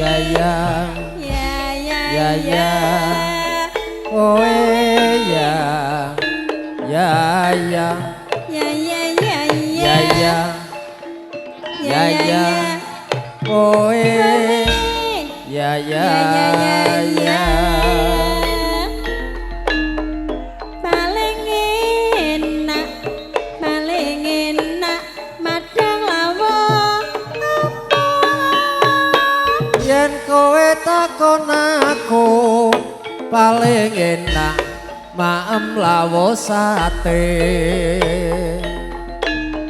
Ya ya Ya ya ya ya oh ya ya ya Ya ya ya ya ya ya ya oh ya ya ya. Paling enak madang lawuh apa? Yen kowe takon aku paling enak maem lawuh sate.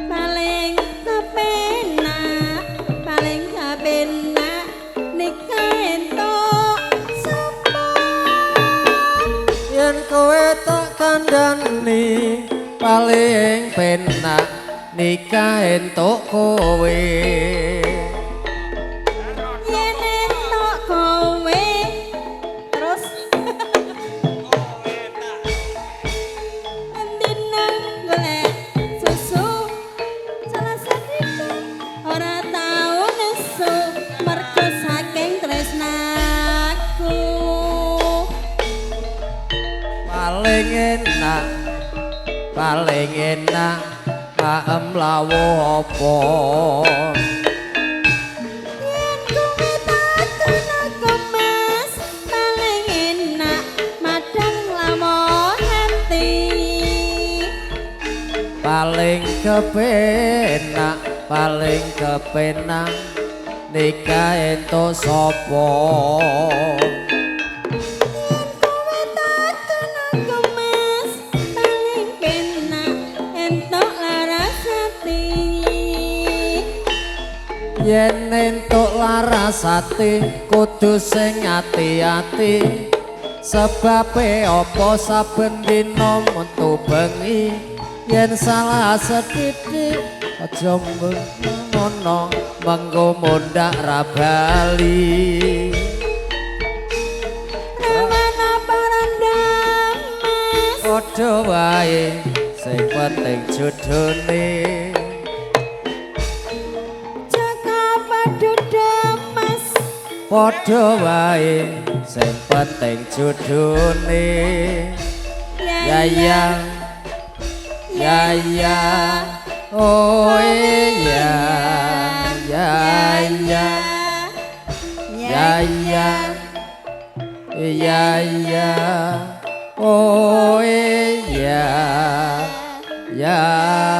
Paling kepenak nikah entuk sapa? Yen kowe tak kandhani paling penak nikah entuk kowe. Yen entuk kowe terus Endina golek susu salah sithik ora tau nesu mergo saking tresnaku. Paling enak paling enak maem lawuh apa? Yen kowe takon aku Mas paling enak madang lawuh hati. Paling kepenak nikah entuk sapa? Yen kowe takon aku Mas paling penak entuk larasati. Yen entuk larasati kudu sing ati-ati, sebabe apa saben dina metu bengi yen salah sethithik aja ngono mengko mundhak ra bali. Rawan apa randa Mas? Padha wae sing penting jodhone. Jaka apa duda Mas? Padha wae sing penting jodhone. Ya Ya ya ya ya oh ya ya ya ya ya ya ya oh ya ya.